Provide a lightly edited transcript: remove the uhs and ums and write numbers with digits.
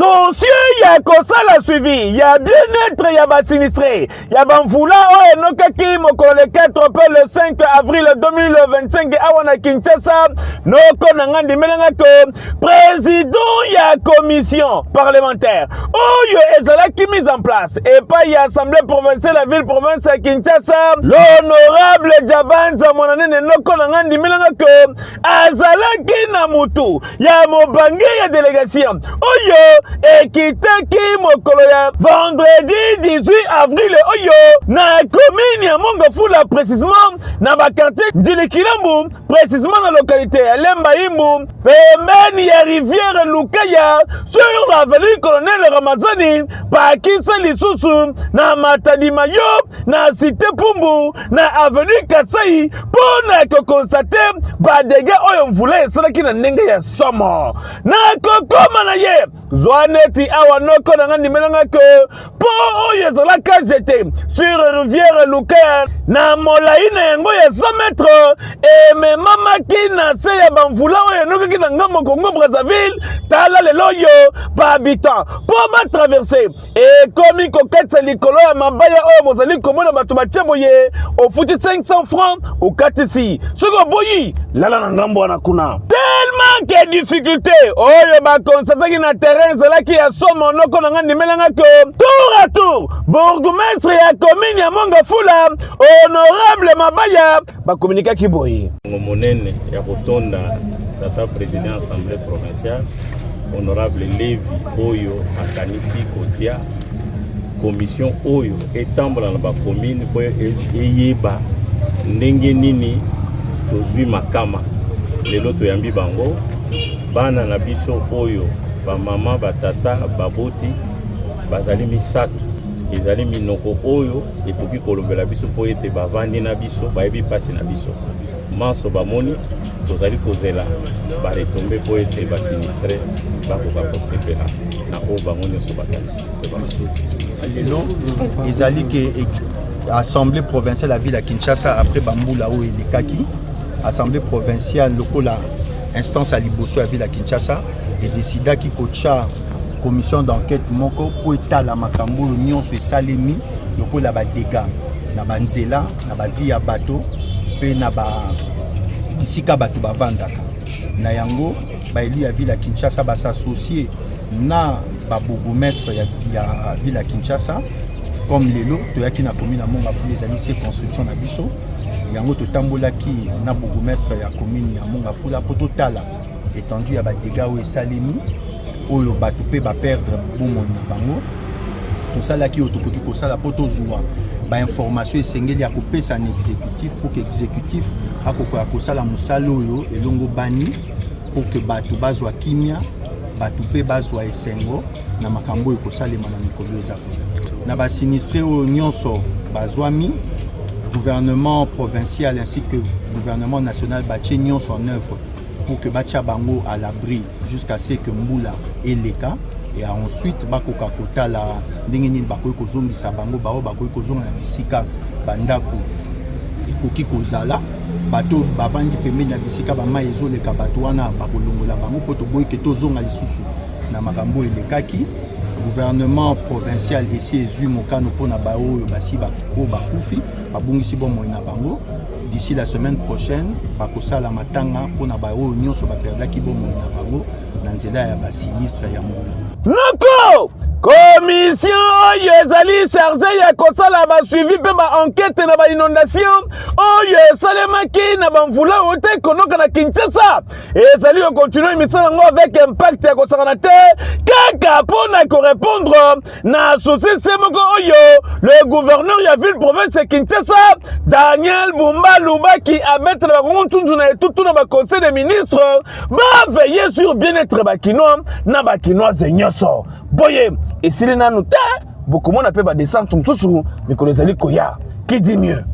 Soucieux ya kosala suivi ya bien-être ya basinistré ya bamvula oyo enokaki mokolo le 4 mpe le 5 avril 2025 awa na Kinshasa, noko na nga ndimelanga ko président ya commission parlementaire oyo ezalaki mise en place epai ya assemblée provinciale ya ville province ya Kinshasa, l'honorable Jabanza Mwananene, noko na nga ndimelanga ko azalaki na mutu ya mobange ya délégation oyo ekitaki mokolo ya vendredi 18 avril oyo na commune ya Mongafula, précisément na baquartier Ndjili-Kilambu, précisément na localité ya Lemba Imbu, pembeni ya rivière Lukaya, sur l'avenue Colonel Ramazani, bakisa lisusu na Matadi Mayo, na cité Pumbu, na avenue Kasai, mpo na koconstater badégâts oyo mvula esalaki na ndenge ya somo. Na kokoma na ye, zwa neti awa, noko na nga ndimelanga ke mpo oyo ezalaka jeté sur rivière Lukaya na molai na yango ya 100 mètre ememamaki na se ya bamvula oyo enokaki na ngambo Congo Brazzaville. Tala lelo oyo bahabitant mpo batraverser ekomi kokatisa likolo ya mabaya oyo bozali komona bato batie boye. Ofuti 500 francs, okatisi. Soki oboyi, lala na ngambo wana kuna. Tellement que difficulté oyo baconstataki na terrain ezalaki ya somo, noko na nga ndimelanga ke tour à tour bourgmestre ya commune ya Mongafula, honorable Mabaya, bakomunikaki boye. Monene ya kotonda tata président assemblée provinciale, honorable Levi, oyo akanisi kotia commission oyo etambola na bacommune mpo eyeba ndenge nini tozwi makama. Lelo toyambi bango, bana na biso oyo bamama, batata, baboti bazali misato. Ezali minoko oyo ekoki kolobela biso mpo ete bavandi na biso, bayebi mpasi na biso manso. Bamoni tozali kozela baretombées mpo ete basinistrés bakoka kosepela na oyo bango nyonso bakanisi. Lelo ezali ke assemblée provinciale ya ville ya Kinshasa, après bambula oyo elekaki, assemblée provinciale lokola instance ya liboso ya ville ya Kinshasa edécidaki kotya commission d'enquête moko mpo etala makambo oyo nyonso esalemi lokola badégâts na banzela, na bavie ya bato mpe na bisika bato bavandaka. Na yango, baélu ya ville ya Kinshasa bas'associer na babourgmestre ya ville ya Kinshasa. Comme lelo toyaki na commune ya Mongafula, ezali circonscription na biso, yango totambolaki na bourgmestre ya commune ya Mongafula mpo totala étendue ya badégâts oyo esalemi, oyo bato mpe baperdre bomoi na bango. Tosalaki oyo tokoki kosala mpo tozwa bainformation esengeli ya kopesa na exécutif pour que exécutif akokoka kosala mosala oyo elongo bani, pour que bato bazwa kimia, bato mpe bazwa esengo na makambo oyo ekosalema na mikolo eza koya. Na basinistrés oyo nyonso bazwami, gouvernement provincial ainsi que gouvernement national batie nyonso en œuvre pour que batia bango à l'abri jusqu'à ce que mbula eleka et ensuite bakoka kotala ndenge nini bakoki kozongisa bango. Bao bakoki kozonga na bisika bandako ekoki kozala, bato bavandi pembeni ya bisika bamai ezoleka, bato wana bakolongola bango mpo toboyi ke tozonga lisusu na makambo oyo elekaki. Gouvernement provincial esi ezwi mokano mpona baoyo basi oyo bakufi, babungisi bomoi na bango. D'ici la semaine prochaine bakosala matanga mpona baoyo nyonso baperdaki bomoi na bango na nzela ya basinistre ya mbula. Noko, commission oyo ezali chargée ya kosala basuivi mpe baenquête na bainondation oyo esalemaki na bamvula oyo te konoka na Kinshasa ezali kocontinuer misala yango avec impact ya kosakana te, kaka mpo na korépondre na souci se moko oyo le gouverneur ya ville province ya Kinshasa, Daniel Bumba Lubaki, abetela bakongo ntunzu na etutu na baconseil des ministres baveiller sur bien-être bakinois na bakinoise nyonso. Boye esili nanu te, bokomona mpe badescente mosusu mikolo ezali koya. Qui dit mieux?